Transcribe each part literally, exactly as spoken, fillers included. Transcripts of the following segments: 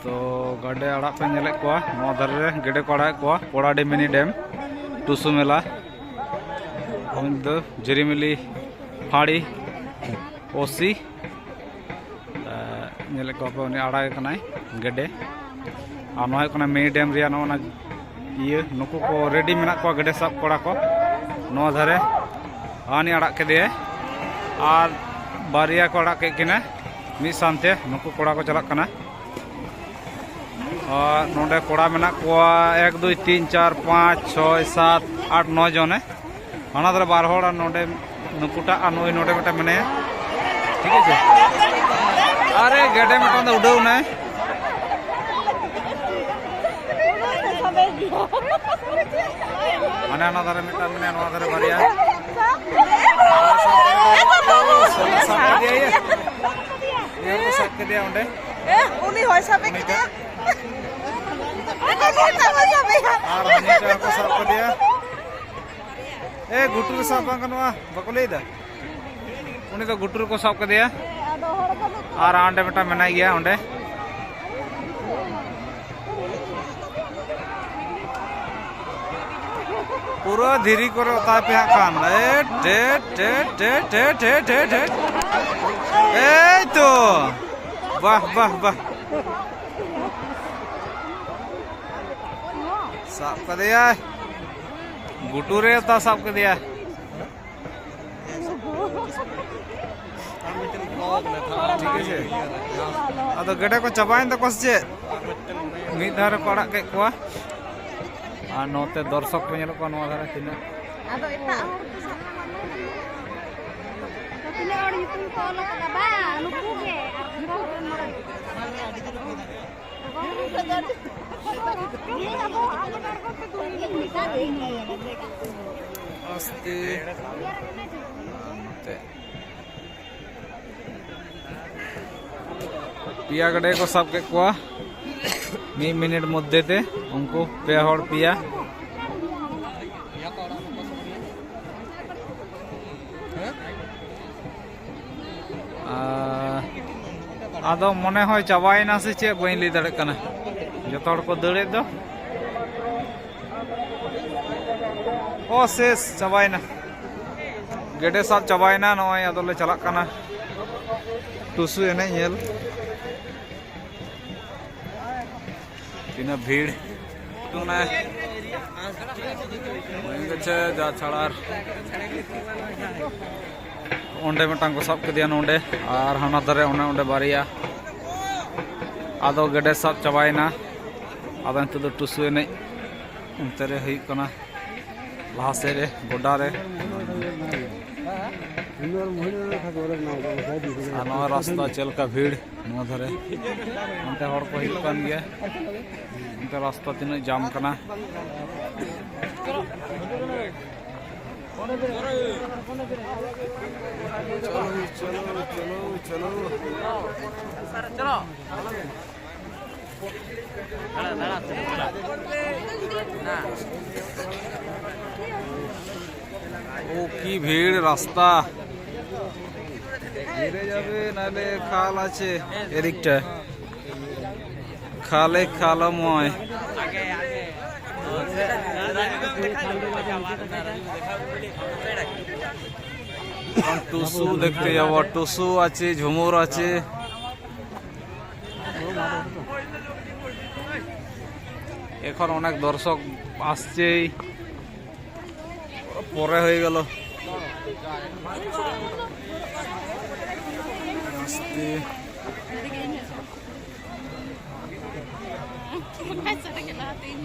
ᱛᱚ ᱜᱮᱰᱮ ᱟᱲᱟᱜ ᱯᱮ ᱧᱮᱞᱮᱫ ᱠᱚᱣᱟ, ᱱᱚᱣᱟ ᱫᱷᱟᱨᱮ ᱨᱮ ᱜᱮᱰᱮ ᱠᱚ ᱟᱲᱟᱜᱮᱫ ᱠᱚᱣᱟ, ᱯᱚᱲᱟᱰᱤ ᱢᱤᱱᱤ ᱰᱮᱢ, ᱴᱩᱥᱩ ᱢᱮᱞᱟ, ᱩᱱᱤ ᱫᱚ ᱡᱷᱤᱨᱤᱢᱤᱞᱤ ᱯᱷᱟᱹᱲᱤ, ᱳᱥᱤ᱾ ᱧᱮᱞᱮᱫ ᱠᱚᱣᱟ ᱯᱮ, ᱩᱱᱤ ᱟᱲᱟᱜᱮ ᱠᱟᱱᱟᱭ ᱜᱮᱰᱮ᱾ ᱟᱨ ᱱᱚᱣᱟ ᱦᱩᱭᱩᱜ ᱠᱟᱱᱟ ᱢᱤᱱᱤ ᱰᱮᱢ ᱨᱮᱭᱟᱜ ᱱᱚᱜᱼᱚ ᱱᱟ ᱤᱭᱟᱹ, ᱱᱩᱠᱩ ᱠᱚ ᱨᱮᱰᱤ ᱢᱮᱱᱟᱜ ᱠᱚᱣᱟ ᱜᱮᱰᱮ ᱥᱟᱵ ᱠᱚᱲᱟ ᱠᱚ ᱱᱚᱣᱟ ᱫᱷᱟᱨᱮ᱾ ᱦᱟᱹᱱᱤ ᱟᱲᱟᱜ ᱠᱮᱫᱮᱭᱟᱭ ᱟᱨ ᱵᱟᱨᱭᱟ ᱠᱚ ᱟᱲᱟᱜ ᱠᱮᱫ ᱠᱤᱱᱟ ᱢᱤᱫ ᱥᱟᱶᱛᱮ, ᱱᱩᱠᱩ ᱠᱚᱲᱟ ᱠᱚ ᱪᱟᱞᱟᱜ ᱠᱟᱱᱟ᱾ ᱟᱨ ᱱᱚᱰᱮ ᱠᱚᱲᱟ ᱢᱮᱱᱟᱜ ᱠᱚᱣᱟ ᱮᱠ, ᱫᱩᱭ, ᱛᱤᱱ, ᱪᱟᱨ, ᱯᱟᱸᱪ, ᱪᱷᱚᱭ, ᱥᱟᱛ, ᱟᱴ, ᱱᱚᱭ ᱡᱚᱱᱮ᱾ ᱦᱟᱱᱟ ᱫᱷᱟᱨᱮ ᱵᱟᱨ ᱦᱚᱲ ᱟᱨ ᱱᱚᱰᱮ ᱱᱩᱠᱩᱴᱟᱜ ᱟᱨ ᱱᱩᱭ ᱱᱚᱰᱮ ᱢᱤᱫᱴᱟᱝ ᱢᱮᱱᱟᱭᱟ᱾ ᱴᱷᱤᱠ ᱟᱪᱷᱮ? ᱟᱨᱮ ᱜᱮᱰᱮ ᱢᱤᱫᱴᱟᱝ ᱫᱚ ᱩᱰᱟᱹᱣ ᱱᱟᱭ᱾ ᱢᱟᱱᱮ ᱦᱟᱱᱟ ᱫᱷᱟᱨᱮ ᱢᱤᱫᱴᱟᱝ ᱢᱮᱱᱟᱭᱟ, ᱱᱚᱣᱟ ᱫᱷᱟᱨᱮ ᱵᱟᱨᱭᱟ᱾ ᱥᱟᱵ ᱠᱮᱫᱮᱭᱟ ᱭᱟ᱾ ᱤᱭᱟᱹ ᱠᱚ ᱥᱟᱵ ᱠᱮᱫᱮᱭᱟ ᱚᱸᱰᱮ᱾ ᱮ, ᱩᱱᱤ ᱦᱚᱭ ᱥᱟᱵᱮ ᱩᱱᱤ ᱠᱮᱫᱮᱭᱟ᱾ ᱩᱱᱤ ᱦᱚᱭ ᱥᱟᱵᱮ ᱠᱮᱫᱮᱭᱟ᱾ ᱟᱨ ᱦᱟᱹᱱᱤ ᱴᱟᱜ ᱦᱚᱸᱠᱚ ᱥᱟᱵ ᱠᱮᱫᱮᱭᱟ᱾ ᱮ, ᱜᱷᱩᱴᱩ ᱨᱮ ᱥᱟᱵ ᱵᱟᱝ ᱜᱟᱱᱚᱜᱼᱟ, ᱵᱟᱠᱚ ᱞᱟᱹᱭ ᱮᱫᱟ? ᱩᱱᱤ ᱫᱚ ᱜᱷᱩᱴᱩ ᱨᱮᱠᱚ ᱥᱟᱵ ᱠᱮᱫᱮᱭᱟ᱾ ᱟᱨ ᱚᱸᱰᱮ ᱢᱤᱫᱴᱟᱝ ᱢᱮᱱᱟᱭ ᱜᱮᱭᱟ ᱚᱸᱰᱮ᱾ ᱯᱩᱨᱟᱹ ᱫᱷᱤᱨᱤ ᱠᱚᱨᱮ ᱚᱛᱟᱭ ᱯᱮ ᱦᱟᱸᱜ ᱠᱷᱟᱱ᱾ ᱮᱴ, ᱮᱴ, ᱮᱴ᱾ ᱮᱭ ᱛᱚ᱾ ᱵᱟᱦ, ᱵᱟᱦ, ᱵᱟᱦ᱾ ᱥᱟᱵ ᱠᱟᱫᱮᱭᱟᱭ᱾ ᱜᱷᱩᱴᱩ ᱨᱮ ᱚᱛᱟ ᱥᱟᱵ ᱠᱟᱫᱮᱭᱟ᱾ ᱴᱷᱤᱠ ᱟᱪᱷᱮ᱾ ᱟᱫᱚ ᱜᱮᱰᱮ ᱠᱚ ᱪᱟᱵᱟᱭᱮᱱ ᱛᱟᱠᱚᱣᱟ ᱥᱮ ᱪᱮᱫ? ᱢᱤᱫ ᱫᱷᱟᱣ ᱨᱮᱠᱚ ᱟᱲᱟᱜ ᱠᱮᱫ ᱠᱚᱣᱟ᱾ ᱟᱨ ᱱᱚᱛᱮ ᱫᱚᱨᱥᱚᱠ ᱠᱚ ᱧᱮᱞᱚᱜ ᱠᱟᱱᱟ ᱱᱚᱣᱟ ᱫᱷᱟᱨᱮ ᱛᱤᱱᱟᱹᱜ᱾ ᱟᱫᱚ ᱮᱴᱟᱜ ᱦᱚᱲ ᱠᱚ ᱥᱟᱵ ᱠᱚᱣᱟ᱾ ᱛᱤᱱᱟᱹᱜ ᱦᱚᱲ ᱧᱩᱛᱩᱢ ᱠᱚ ᱚᱞ ᱟᱠᱟᱫᱟ? ᱵᱟᱝ, ᱱᱩᱠᱩ ᱜᱮ᱾ ᱟᱨ ᱚᱠᱟ ᱠᱚᱨᱮᱱ ᱦᱚᱲ? ᱟᱥᱛᱮ᱾ ᱯᱮᱭᱟ ᱜᱮᱰᱮ ᱠᱚ ᱥᱟᱵ ᱠᱮᱫ ᱠᱚᱣᱟ ᱢᱤᱫ ᱢᱤᱱᱤᱴ ᱢᱚᱫᱽᱫᱷᱮ ᱛᱮ, ᱩᱱᱠᱩ ᱯᱮ ᱦᱚᱲ ᱯᱮᱭᱟ᱾ ᱟᱨ ᱟᱫᱚ ᱢᱚᱱᱮ ᱦᱚᱭ ᱪᱟᱵᱟᱭᱮᱱᱟ ᱥᱮ ᱪᱮᱫ, ᱵᱟᱹᱧ ᱞᱟᱹᱭ ᱫᱟᱲᱮᱭᱟᱜ ᱠᱟᱱᱟ᱾ ᱡᱚᱛᱚ ᱦᱚᱲ ᱠᱚ ᱫᱟᱹᱲᱮᱫ ᱫᱚ᱾ ᱚ, ᱥᱮᱥ, ᱪᱟᱵᱟᱭᱮᱱᱟ᱾ ᱜᱮᱰᱮ ᱥᱟᱵ ᱪᱟᱵᱟᱭᱮᱱᱟ᱾ ᱱᱚᱜᱼᱚᱭ ᱟᱫᱚᱞᱮ ᱪᱟᱞᱟᱜ ᱠᱟᱱᱟ ᱴᱩᱥᱩ ᱮᱱᱮᱡ ᱧᱮᱞ᱾ ᱛᱤᱱᱟᱹᱜ ᱵᱷᱤᱲ᱾ ᱚᱱᱮ ᱦᱩᱭᱮᱱ ᱜᱮᱪᱷᱮ ᱡᱟ ᱪᱷᱟᱲᱟᱨ᱾ ᱚᱸᱰᱮ ᱢᱤᱫᱴᱟᱝ ᱠᱚ ᱥᱟᱵ ᱠᱮᱫᱮᱭᱟ ᱱᱚᱸᱰᱮ, ᱟᱨ ᱦᱟᱱᱟ ᱫᱷᱟᱨᱮ ᱚᱱᱮ ᱚᱸᱰᱮ ᱵᱟᱨᱭᱟ᱾ ᱟᱫᱚ ᱜᱮᱰᱮ ᱥᱟᱵ ᱪᱟᱵᱟᱭᱮᱱᱟ᱾ ᱟᱫᱚ ᱱᱤᱛᱚᱜ ᱫᱚ ᱴᱩᱥᱩ ᱮᱱᱮᱡ ᱚᱱᱛᱮ ᱨᱮ ᱦᱩᱭᱩᱜ ᱠᱟᱱᱟ, ᱞᱟᱦᱟ ᱥᱮᱫ ᱨᱮ ᱜᱚᱰᱟ ᱨᱮ᱾ ᱟᱨ ᱱᱚᱣᱟ ᱨᱟᱥᱛᱟ ᱪᱮᱫ ᱞᱮᱠᱟ ᱵᱷᱤᱲ ᱱᱚᱣᱟ ᱫᱷᱟᱨᱮ, ᱚᱱᱛᱮ ᱦᱚᱲ ᱠᱚ ᱦᱤᱡᱩᱜ ᱠᱟᱱ ᱜᱮᱭᱟ᱾ ᱚᱱᱛᱮ ᱨᱟᱥᱛᱟ ᱛᱤᱱᱟᱹᱜ ᱡᱟᱢ ᱠᱟᱱᱟ᱾ ᱪᱚᱞᱚ, ᱪᱚᱞᱚ, ᱪᱚᱞᱚ, ᱪᱚᱞᱚ᱾ ও কি ভিড় রাস্তা। হেরে যাবে, নাহলে খাল আছে এদিকটা। খালে খালময়। এখন টুসু দেখতে যাব, টুসু আছে, ঝুমুর আছে। এখন অনেক দর্শক আসছেই। পরে হয়ে গেল। আস্তে।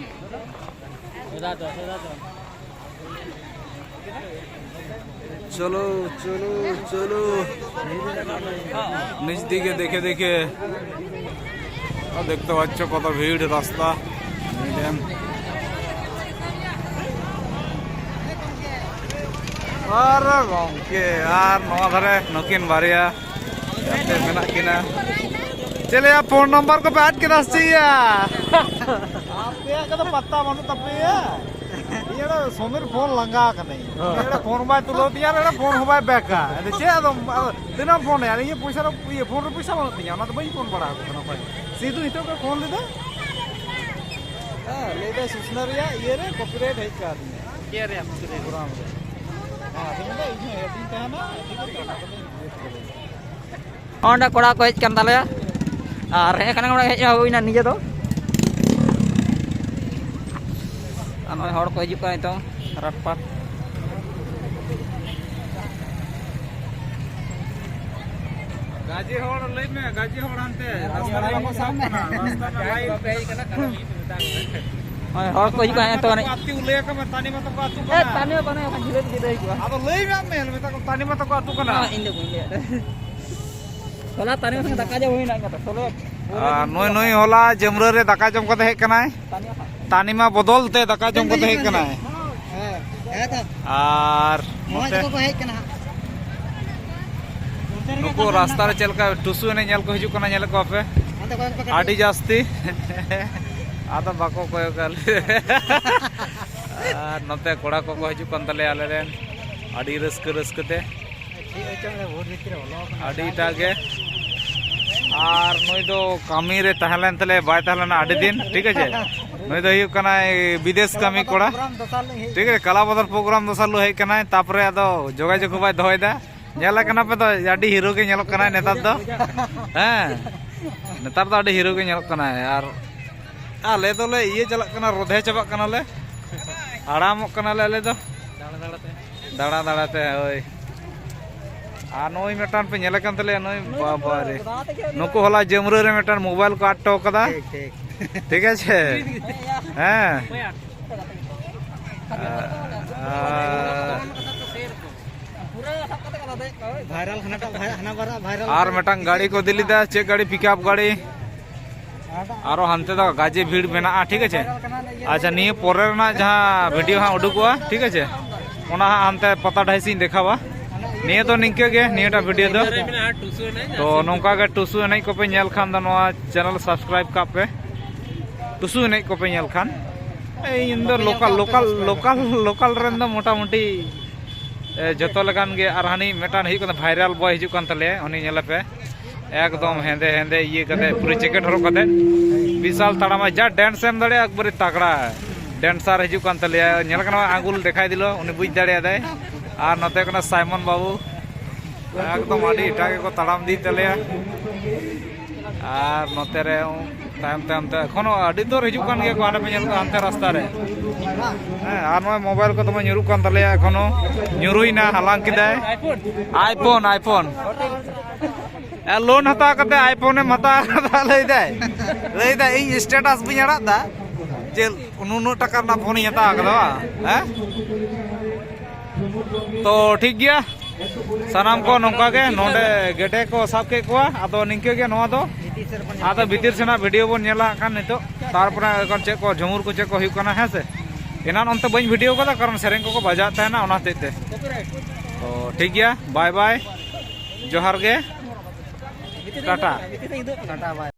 চলো, চলো, চলো। নিচ দিকে দেখে দেখে। আর দেখতে পাচ্ছ কত ভিড় রাস্তা। মিডিয়াম। ᱟᱨ ᱜᱚᱝᱠᱮ, ᱟᱨ ᱱᱚᱣᱟ ᱫᱷᱟᱨᱮ ᱱᱩᱠᱤᱱ ᱵᱟᱨᱭᱟ ᱜᱟᱛᱮ ᱢᱮᱱᱟᱜ ᱠᱤᱱᱟ᱾ ᱪᱮᱫ ᱭᱟ, ᱯᱷᱳᱱ ᱱᱟᱢᱵᱟᱨ ᱠᱚᱯᱮ ᱟᱫ ᱠᱮᱫᱟ ᱥᱮ ᱪᱮᱫ ᱭᱟ? ᱟᱯᱮᱭᱟᱜ ᱠᱚᱫᱚ ᱯᱟᱛᱛᱟ ᱵᱟᱹᱱᱩᱜ ᱛᱟᱯᱮᱭᱟ᱾ ᱮᱲᱮ ᱥᱚᱢᱤᱨ ᱯᱷᱳᱱ ᱞᱟᱸᱜᱟ ᱟᱠᱟᱱᱟᱭ᱾ ᱦᱚᱸ᱾ ᱮᱲᱮ ᱯᱷᱳᱱ ᱵᱟᱭ ᱛᱩᱞᱟᱹᱣ ᱛᱤᱧᱟ, ᱮᱲᱮ ᱯᱷᱳᱱ ᱦᱚᱸ ᱵᱟᱭ ᱵᱮᱠᱟ᱾ ᱟᱫᱚ ᱪᱮᱫ ᱟᱫᱚᱢ, ᱟᱫᱚ ᱛᱤᱱᱟᱹᱜ ᱮᱢ ᱯᱷᱳᱱ ᱟᱭᱟ? ᱤᱧᱟᱹᱜ ᱯᱚᱭᱥᱟ ᱨᱮ, ᱤᱭᱟᱹ, ᱯᱷᱳᱱ ᱨᱮ ᱯᱚᱭᱥᱟ ᱵᱟᱹᱱᱩᱜ ᱛᱤᱧᱟ, ᱚᱱᱟ ᱫᱚ ᱵᱟᱹᱧ ᱯᱷᱳᱱ ᱵᱟᱲᱟ ᱟᱠᱚ ᱠᱟᱱᱟ ᱚᱠᱚᱭ᱾ ᱥᱤᱫᱷᱩ ᱱᱤᱛᱚᱜ ᱜᱮ ᱯᱷᱳᱱ ᱞᱮᱫᱟ᱾ ᱦᱮᱸ, ᱞᱟᱹᱭ ᱫᱟᱭ ᱥᱩᱥᱱᱟ ᱨᱮᱭᱟᱜ ᱤᱭᱟᱹ ᱨᱮ copyright ᱦᱮᱡ ᱠᱟᱣᱫᱤᱧᱟ᱾ ᱪᱮᱫ ᱨᱮᱭᱟᱜ copyright? ᱯᱨᱳᱜᱨᱟᱢ ᱨᱮ᱾ ᱦᱮᱸ, ᱟᱫᱚ ᱢᱮᱱᱫᱟ ᱤᱧ ᱦᱚᱸ ᱮᱰ ᱤᱧ ᱛᱟᱦᱮᱱᱟ, ᱴᱷᱤᱠ ᱟᱪᱷᱮ, ᱚᱱᱟ ᱠᱚᱫᱚᱧ delete ᱠᱟᱫᱟᱧ᱾ ᱚᱸᱰᱮ ᱠᱚᱲᱟ ᱠᱚ ᱦᱮᱡ ᱠᱟᱱ ᱛᱟᱞᱮᱭᱟ, ᱟᱨ ᱦᱮᱡ ᱠᱟᱱᱟ ᱠᱚ, ᱦᱮᱡ ᱦᱩᱭᱱᱟ ᱱᱤᱡᱮ ᱫᱚ᱾ ᱟᱨ ᱱᱚᱜᱼᱚᱭ ᱦᱚᱲ ᱠᱚ ᱦᱤᱡᱩᱜ ᱠᱟᱱᱟ ᱱᱤᱛᱚᱝ ᱨᱟᱴᱯᱟᱴ᱾ ᱜᱟᱡᱮ ᱦᱚᱲ ᱞᱟᱹᱭ ᱢᱮ, ᱜᱟᱡᱮ ᱦᱚᱲ ᱦᱟᱱᱛᱮ ᱨᱟᱥᱛᱟ ᱨᱮ ᱵᱟᱠᱚ ᱥᱟᱵ ᱠᱟᱱᱟ, ᱨᱟᱥᱛᱟ ᱨᱮ ᱞᱟᱭᱤᱱ᱾ ᱱᱚᱜᱼᱚᱭ ᱦᱚᱲ ᱠᱚ ᱦᱤᱡᱩᱜ ᱠᱟᱱᱟ ᱱᱤᱛᱚᱜ ᱟᱹᱱᱤᱡ᱾ ᱟᱹᱛᱩ ᱞᱟᱹᱭ ᱟᱠᱚ ᱢᱮ, ᱛᱟᱱᱤᱢᱟ ᱛᱟᱠᱚ ᱟᱹᱛᱩ ᱮ, ᱠᱟᱱᱟ᱾ ᱛᱟᱱᱤᱢᱟ ᱵᱟᱹᱱᱩᱭᱟ, ᱚᱠᱟ ᱡᱷᱤᱨᱟᱹ ᱡᱷᱤᱨᱟᱹ ᱦᱤᱡᱩᱜᱼᱟ᱾ ᱟᱫᱚ ᱞᱟᱹᱭ ᱢᱮ ᱟᱢ ᱢᱮ, ᱢᱮᱛᱟ ᱠᱚ ᱛᱟᱱᱤᱢᱟ ᱛᱟᱠᱚ ᱟᱹᱛᱩ ᱠᱟᱱᱟ᱾ ᱦᱚᱸ, ᱤᱧ ᱫᱚ ᱵᱟᱹᱧ ᱞᱟᱹᱭᱟ᱾ ᱦᱚᱞᱟ ᱛᱟᱱᱤᱢᱟ ᱥᱚᱸᱜᱮ ᱫᱟᱠᱟ ᱡᱚᱢ ᱦᱩᱭᱱᱟ ᱤᱧ ᱫᱚ᱾ ᱥᱚᱞᱮ᱾ ᱟᱨ ᱱᱩᱭ, ᱱᱩᱭ ᱦᱚᱞᱟ ᱡᱟᱹᱢᱨᱟᱹ ᱨᱮ ᱫᱟᱠᱟ ᱡᱚᱢ ᱠᱟᱛᱮ ᱦᱮᱡ ᱠᱟᱱᱟᱭ᱾ ᱛᱟᱱᱤᱢᱟ ᱦᱚᱸ᱾ ᱛᱟᱱᱤᱢᱟ ᱵᱚᱫᱚᱞ ᱛᱮ ᱫᱟᱠᱟ ᱡᱚᱢ ᱠᱟᱛᱮ ᱦᱮᱡ ᱠᱟᱱᱟᱭ᱾ ᱦᱮᱸ, ᱦᱮᱸ ᱛᱚ᱾ ᱟᱨ ᱱᱚᱜᱼᱚᱭ ᱱᱚᱛᱮ ᱛᱟᱠᱚ ᱠᱚ ᱦᱮᱡ ᱠᱟᱱᱟ ᱦᱟᱸᱜ᱾ ᱚᱱᱛᱮ ᱨᱮᱜᱮ ᱱᱩᱠᱩ ᱚᱠᱟ ᱨᱟᱥᱛᱟ ᱨᱮ ᱢᱮᱱᱟᱜ ᱪᱮᱫ ᱞᱮᱠᱟ ᱴᱩᱥᱩ ᱮᱱᱮᱡ ᱧᱮᱞ ᱠᱚ ᱦᱤᱡᱩᱜ ᱠᱟᱱᱟ, ᱧᱮᱞᱮᱫ ᱠᱚᱣᱟ ᱯᱮ? ᱚᱱᱛᱮ ᱠᱚᱭᱚᱜ ᱯᱮ ᱠᱟᱹᱴᱤᱡ᱾ ᱟᱹᱰᱤ ᱡᱟᱹᱥᱛᱤ᱾ ᱟᱫᱚ ᱵᱟᱠᱚ ᱠᱚᱭᱚᱜᱟ᱾ ᱟᱨ ᱱᱚᱛᱮ ᱠᱚᱲᱟ ᱠᱚᱠᱚ ᱦᱤᱡᱩᱜ ᱠᱟᱱ ᱛᱟᱞᱮᱭᱟ ᱟᱞᱮ ᱨᱮᱱ, ᱟᱹᱰᱤ ᱨᱟᱹᱥᱠᱟᱹ ᱨᱟᱹᱥᱠᱟᱹ ᱛᱮ᱾ ᱪᱮᱫ ᱦᱚᱪᱚᱝ ᱨᱮ ᱵᱷᱳᱴ ᱵᱷᱤᱛᱤᱨ ᱨᱮ ᱵᱚᱞᱚ ᱟᱠᱟᱱᱟ᱾ ᱟᱹᱰᱤᱴᱟᱜ ᱜᱮ᱾ ᱟᱨ ᱱᱩᱭ ᱫᱚ ᱠᱟᱹᱢᱤ ᱨᱮ ᱛᱟᱦᱮᱸ ᱞᱮᱱ ᱛᱟᱞᱮᱭᱟ, ᱵᱟᱭ ᱛᱟᱦᱮᱸ ᱞᱮᱱᱟ ᱟᱹᱰᱤ ᱫᱤᱱ, ᱴᱷᱤᱠ ᱟᱪᱷᱮ? ᱱᱩᱭ ᱫᱚ ᱦᱩᱭᱩᱜ ᱠᱟᱱᱟᱭ ᱵᱤᱫᱮᱥ ᱠᱟᱹᱢᱤ ᱠᱚᱲᱟ, ᱴᱷᱤᱠ ᱟᱪᱷᱮ? ᱠᱟᱞᱟ ᱵᱚᱫᱚᱞ ᱯᱨᱳᱜᱨᱟᱢ ᱫᱚᱥᱟᱨ ᱦᱤᱞᱳᱜ ᱦᱮᱡ ᱠᱟᱱᱟᱭ, ᱛᱟᱯᱚᱨᱮ ᱟᱫᱚ ᱡᱳᱜᱟᱡᱳᱜᱽ ᱦᱚᱸ ᱵᱟᱭ ᱫᱚᱦᱚᱭᱮᱫᱟ᱾ ᱧᱮᱞ ᱠᱟᱱᱟ ᱯᱮ ᱛᱚ, ᱟᱹᱰᱤ ᱦᱤᱨᱳ ᱜᱮ ᱧᱮᱞᱚᱜ ᱠᱟᱱᱟᱭ ᱱᱮᱛᱟᱨ ᱫᱚ᱾ ᱦᱮᱸ, ᱱᱮᱛᱟᱨ ᱫᱚ ᱟᱹᱰᱤ ᱦᱤᱨᱳ ᱜᱮ ᱧᱮᱞᱚᱜ ᱠᱟᱱᱟᱭ᱾ ᱟᱨ ᱟᱞᱮ ᱫᱚᱞᱮ ᱤᱭᱟᱹ ᱪᱟᱞᱟᱜ ᱠᱟᱱᱟ, ᱨᱚᱫᱷᱮ ᱪᱟᱵᱟᱜ ᱠᱟᱱᱟᱞᱮ, ᱦᱟᱲᱟᱢᱚᱜ ᱠᱟᱱᱟᱞᱮ ᱟᱞᱮ ᱫᱚ᱾ ᱫᱟᱬᱟ ᱫᱟᱬᱟ ᱛᱮ᱾ ᱫᱟᱬᱟ ᱫᱟᱬᱟ ᱛᱮ, ᱦᱳᱭ᱾ ᱟᱨ ᱱᱩᱭ ᱢᱤᱫᱴᱟᱝ ᱯᱮ ᱧᱮᱞᱮ ᱠᱟᱱ ᱛᱟᱞᱮᱭᱟ, ᱱᱩᱭ ᱵᱟᱵᱟ ᱨᱮ᱾ ᱱᱩᱠᱩ ᱦᱚᱞᱟ ᱡᱟᱹᱢᱨᱟᱹ ᱨᱮ ᱢᱤᱫᱴᱟᱝ ᱢᱳᱵᱟᱭᱤᱞ ᱠᱚ ᱟᱫ ᱦᱚᱴᱚ ᱠᱟᱫᱟ᱾ ᱴᱷᱤᱠ, ᱴᱷᱤᱠ᱾ ᱴᱷᱤᱠ ᱟᱪᱷᱮ? ᱦᱮᱸ᱾ ᱟᱨ ᱵᱷᱟᱭᱨᱟᱞ ᱦᱟᱱᱟᱴᱟᱜ ᱵᱷᱟᱭ-, ᱦᱟᱱᱟ ᱵᱟᱨᱟᱜ ᱵᱷᱟᱭᱨᱟᱞ ᱟᱨ ᱠᱟᱱᱟ᱾ ᱢᱤᱫᱴᱟᱝ ᱜᱟᱹᱲᱤ ᱠᱚ ᱤᱫᱤ ᱞᱮᱫᱟ, ᱪᱮᱫ ᱜᱟᱹᱲᱤ? ᱯᱤᱠᱟᱯ ᱜᱟᱹᱲᱤ᱾ ᱟᱨᱚ ᱦᱟᱱᱛᱮ ᱫᱚ ᱜᱟᱡᱮ ᱵᱷᱤᱲ ᱢᱮᱱᱟᱜᱼᱟ, ᱴᱷᱤᱠ ᱟᱪᱷᱮ? ᱟᱪᱪᱷᱟ, ᱱᱤᱭᱟᱹ ᱯᱚᱨᱮ ᱨᱮᱱᱟᱜ ᱡᱟᱦᱟᱸ ᱵᱷᱤᱰᱤᱭᱳ ᱦᱟᱸᱜ ᱩᱰᱩᱠᱚᱜᱼᱟ, ᱴᱷᱤᱠ ᱟᱪᱷᱮ? ᱚᱱᱟ ᱦᱟᱸᱜ ᱦᱟᱱᱛᱮ ᱯᱟᱛᱟ ᱰᱟᱹᱦᱤ ᱥᱮᱫ ᱤᱧ ᱫᱮᱠᱷᱟᱣᱟ᱾ ᱱᱤᱭᱟᱹ ᱫᱚ ᱱᱤᱝᱠᱟᱹ ᱜᱮ, ᱱᱤᱭᱟᱹᱴᱟᱜ ᱵᱷᱤᱰᱤᱭᱳ ᱫᱚ᱾ ᱛᱚ, ᱱᱚᱝᱠᱟ ᱜᱮ ᱴᱩᱥᱩ ᱮᱱᱮᱡ ᱠᱚᱯᱮ ᱧᱮᱞ ᱠᱷᱟᱱ ᱫᱚ ᱱᱚᱣᱟ ᱪᱮᱱᱮᱞ ᱥᱟᱵᱥᱠᱨᱟᱭᱤᱵ ᱠᱟᱜ ᱯᱮ, ᱴᱩᱥᱩ ᱮᱱᱮᱡ ᱠᱚᱯᱮ ᱧᱮᱞ ᱠᱷᱟᱱ᱾ ᱤᱧ ᱫᱚ ᱞᱳᱠᱟᱞ ᱞᱳᱠᱟᱞ ᱞᱳᱠᱟᱞ ᱞᱳᱠᱟᱞ ᱨᱮᱱ ᱫᱚ ᱢᱚᱴᱟᱢᱩᱴᱤ ᱮ, ᱡᱚᱛᱚ ᱞᱮᱠᱟᱱ ᱜᱮ᱾ ᱟᱨ ᱦᱟᱹᱱᱤ ᱢᱤᱫᱴᱟᱝ ᱦᱤᱡᱩᱜ ᱠᱟᱱᱟ, ᱵᱷᱟᱭᱨᱟᱞ ᱵᱚᱭ ᱦᱤᱡᱩᱜ ᱠᱟᱱ ᱛᱟᱞᱮᱭᱟ, ᱩᱱᱤ ᱧᱮᱞᱮ ᱯᱮ᱾ ᱮᱠᱫᱚᱢ ᱦᱮᱸᱫᱮ ᱦᱮᱸᱫᱮ ᱤᱭᱟᱹ ᱠᱟᱛᱮ, ᱯᱩᱨᱟᱹ ᱡᱮᱠᱮᱴ ᱦᱚᱨᱚᱜ ᱠᱟᱛᱮ ᱵᱤᱥᱟᱞ ᱛᱟᱲᱟᱢᱟᱭ, ᱡᱟ ᱰᱮᱱᱥ ᱮᱢ ᱫᱟᱲᱮᱭᱟᱜᱼᱟ, ᱮᱠᱵᱟᱨᱮ ᱛᱟᱜᱲᱟ ᱰᱮᱱᱥᱟᱨ ᱦᱤᱡᱩᱜ ᱠᱟᱱ ᱛᱟᱞᱮᱭᱟ᱾ ᱧᱮᱞ ᱠᱟᱱᱟ ᱟᱝᱜᱩᱞ ᱫᱮᱠᱷᱟᱭ ᱫᱤᱞᱚ, ᱩᱱᱤ ᱵᱩᱡᱽ ᱫᱟᱲᱮᱭᱟᱫᱟᱭ᱾ ᱟᱨ ᱱᱚᱛᱮ ᱠᱟᱱᱟ ᱥᱟᱭᱢᱚᱱ ᱵᱟᱹᱵᱩ, ᱮᱠᱫᱚᱢ ᱟᱹᱰᱤ ᱮᱴᱟᱜ ᱜᱮᱠᱚ ᱛᱟᱲᱟᱢ ᱤᱫᱤᱭᱮᱫ ᱛᱟᱞᱮᱭᱟ᱾ ᱟᱨ ᱱᱚᱛᱮ ᱨᱮ ᱛᱟᱭᱚᱢ ᱛᱟᱭᱚᱢ ᱛᱮ ᱮᱠᱷᱚᱱᱳ ᱟᱹᱰᱤ ᱫᱚᱨ ᱦᱤᱡᱩᱜ ᱠᱟᱱ ᱜᱮᱭᱟ ᱠᱚ, ᱦᱟᱸᱰᱮ ᱯᱮ ᱧᱮᱞ ᱠᱚᱣᱟ ᱦᱟᱱᱛᱮ ᱨᱟᱥᱛᱟ ᱨᱮ᱾ ᱦᱮᱸ, ᱟᱨ ᱱᱚᱜᱼᱚᱭ ᱢᱳᱵᱟᱭᱤᱞ ᱠᱚ ᱫᱚᱢᱮ ᱧᱩᱨᱩᱜ ᱠᱟᱱ ᱛᱟᱞᱮᱭᱟ, ᱮᱠᱷᱚᱱᱳ ᱧᱩᱨᱩᱭᱱᱟ, ᱦᱟᱞᱟᱝ ᱠᱮᱫᱟᱭ᱾ IPhone, iPhone. ᱮ, ᱞᱳᱱ ᱦᱟᱛᱟᱣ ᱠᱟᱛᱮ ᱟᱭᱯᱷᱳᱱ ᱮᱢ ᱦᱟᱛᱟᱣ ᱠᱟᱫᱟ ᱞᱟᱹᱭ ᱫᱟᱭ, ᱞᱟᱹᱭ ᱫᱟᱭ ᱤᱧ ᱥᱴᱮᱴᱟᱥ ᱵᱟᱹᱧ ᱟᱲᱟᱜ ᱫᱟ ᱡᱮ ᱱᱩᱱᱟᱹᱜ ᱴᱟᱠᱟ ᱨᱮᱱᱟᱜ ᱯᱷᱳᱱᱤᱧ ᱦᱟᱛᱟᱣ ᱠᱟᱫᱟ, ᱵᱟᱝ? ᱦᱮᱸ, ᱛᱚ ᱴᱷᱤᱠ ᱜᱮᱭᱟ, ᱥᱟᱱᱟᱢ ᱠᱚ ᱱᱚᱝᱠᱟ ᱜᱮ ᱱᱚᱰᱮ ᱜᱮᱰᱮ ᱠᱚ ᱥᱟᱵ ᱠᱮᱫ ᱠᱚᱣᱟ᱾ ᱟᱫᱚ ᱱᱤᱝᱠᱟᱹ ᱜᱮ ᱱᱚᱣᱟ ᱫᱚ, ᱟᱫᱚ ᱵᱷᱤᱛᱤᱨ ᱥᱮᱱᱟᱜ ᱵᱷᱤᱰᱤᱭᱳ ᱵᱚᱱ ᱧᱮᱞᱟ ᱦᱟᱸᱜ ᱠᱷᱟᱱ ᱱᱤᱛᱚᱜ, ᱛᱟᱨᱯᱚᱨᱮ ᱮᱠᱷᱚᱱ ᱪᱮᱫ ᱠᱚ ᱡᱷᱩᱢᱩᱨ ᱠᱚ ᱪᱮᱫ ᱠᱚ ᱦᱩᱭᱩᱜ ᱠᱟᱱᱟ, ᱦᱮᱸ ᱥᱮ᱾ ᱮᱱᱟᱱ ᱚᱱᱛᱮ ᱵᱟᱹᱧ ᱵᱷᱤᱰᱤᱭᱳ ᱠᱟᱫᱟ, ᱠᱟᱨᱚᱱ ᱥᱮᱨᱮᱧ ᱠᱚᱠᱚ ᱵᱟᱡᱟᱣᱮᱫ ᱛᱟᱦᱮᱱᱟ, ᱚᱱᱟ ᱦᱚᱛᱮᱡ ᱛᱮ᱾ ᱛᱚ ᱴᱷᱤᱠ ᱜᱮᱭᱟ, ᱵᱟᱭ ᱵᱟᱭ, ᱡᱚᱦᱟᱨ ᱜᱮ, ᱴᱟᱴᱟ᱾ ᱴᱟᱴᱟ, ᱵᱟᱭ᱾